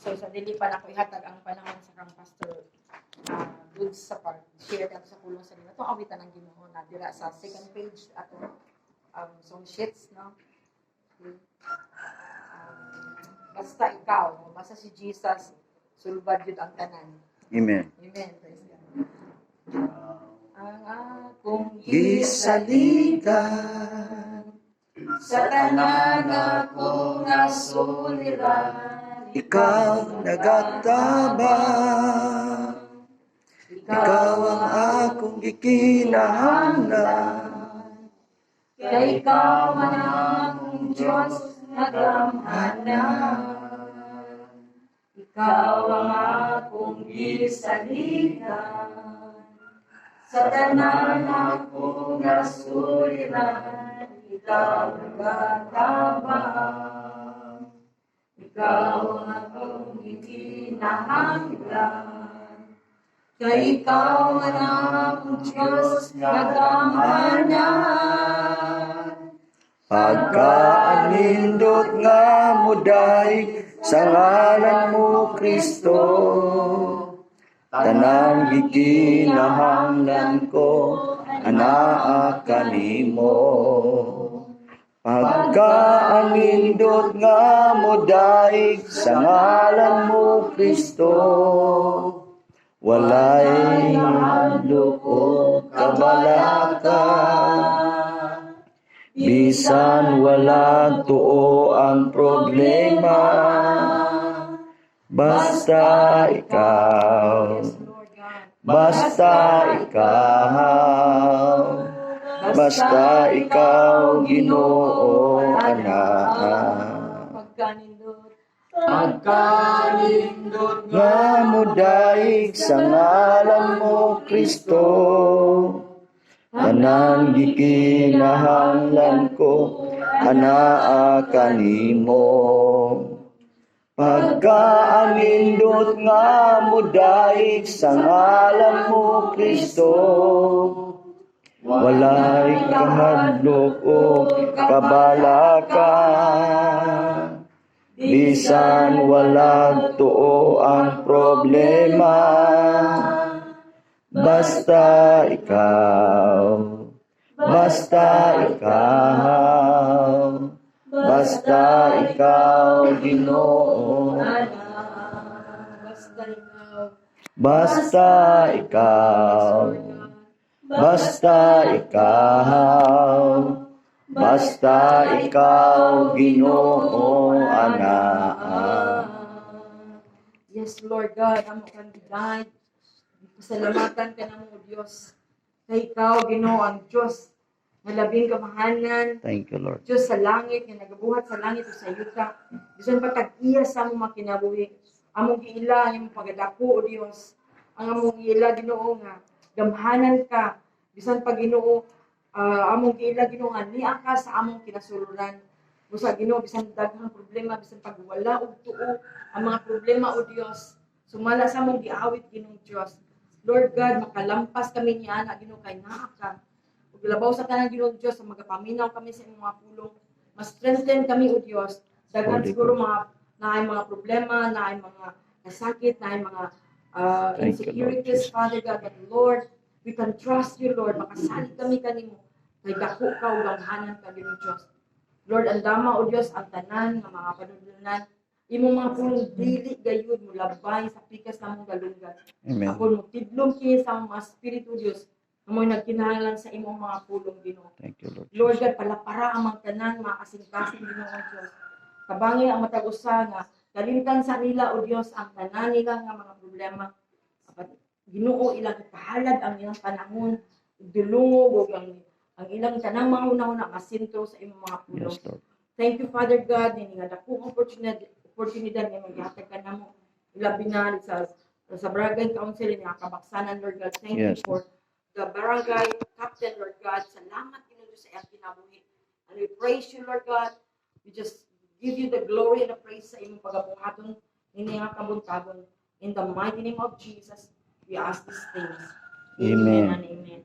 So sa dili pa nako ihatag ang panahon sa kang Pastor Goods sa pag-share kato sa pulong sa Ginoo. Atong awitan ang Ginoo na dira sa second page atong song sheets, no? Okay. Basta ikaw, basta si Jesus, sulbad yun ang tanan. Amen. Amen. Praise God. Ang akong Gisaligan sa tanan akong nasuliran, ikaw nagatabang, ikaw ang akong gikinahanglan. Kay ikaw man akong Diyos nga gamhanan. Ikaw ang akong gisaligan sa tanan akong nasuliran, ikaw nagatabang. Ikaw ang akong gikinahanglan. Kay ikaw man akong Diyos nga gamhanan. Pagkaanindot nga mudaig sa ngalan mo, Kristo, tanang gikinahanglan ko anaa kanimo. Pagkaanindot nga mudaig sa ngalan mo, Kristo, walay mahadlok o kabalaka. Bisan wala tuo ang problema, basta ikaw, Yes, Lord God. Basta ikaw, basta ikaw, Ginoo, anaa. Pagkanindot. Pagkanindot nga mudaig sa ngalan mo, Kristo, tanan gikinahanglan ko anaa kanimo. Pagkaanindot nga mudaig sa ngalan mo, Kristo, walay kahadlok o kabalaka. Bisan walang tuo ang problema, basta ikaw, basta ikaw, basta ikaw, Ginoo. Basta ikaw. Basta ikaw, basta ikaw, basta ikaw, Ginoo, anaa. Yes, Lord God, amo kang guide. Pasalamatan ka namo, O Diyos. Kay ikaw, Ginoo, ang Diyos nga labing kamahanan, Thank you, Lord. Diyos sa langit, nga nagabuhat sa langit o sa yuta. Bisan pa tag-iya sa among mga kinabuhi. Among giila ang imong pagadako, O Diyos. Ang among giila, Ginoo, nga gamhanan ka. Bisan pa, Ginoo, among giila, Ginoo, nga nia ka sa among kinasuluran. Busa, Ginoo, bisan daghang problema, bisan pag wala og tuo ang mga problema, O Dios. Sumala sa among giawit, Ginoong Dios. Lord God, makalampas kami niana, Ginoo, kay naa ka. Ug labaw sa tanan, Ginoong Dios, sa magapaminaw kami sa imong mga pulong, mas strengthen kami, O Dios. Daghan Holy siguro mga naay mga problema, naay mga kasakit, naay mga Thank you, Lord insecurities, Jesus. Father God. But Lord, we can trust you, Lord. Makasalig kami kanimo. Kay dako ka ug gamhanan ka, Ginoong Dios. Lord, andama, O Dios, ang tanan nga mga panudlunan. Imong mga pulong dili gayud molabay sa pikas namong galunggan. Amen. Apan motidlom kini sa among mga spirito, Dios, nga mo'y nagkinahanglan sa imong mga pulong, Ginoo. Thank you, Lord Lord Jesus. God, palapara ang mga tanan, mga kasing-kasing, Ginoo Diyos. Tabangi ang matag usa nga kalimtan sa nila, O Dios, ang tanan nila nga mga problema. Apan Ginoo, ilang ipahalad ang ilang panahon, dulungog ug ang ilang tanang mga hunahuna masentro sa imong mga pulong. Yes, Lord. Thank you, Father God, ini nga dakong oportunidad nga magihatag ka namo. Ilabi na sa barangay council ini nga kabaksanan, Lord God. Thank you for the barangay captain, Lord God. Salamat, Ginoo Diyos, sa iyang kinabuhi. And we praise you, Lord God. We just give you the glory and the praise sa imong pagabuhaton ini nga kabuntagon. In the mighty name of Jesus, we ask these things. Amen. And amen.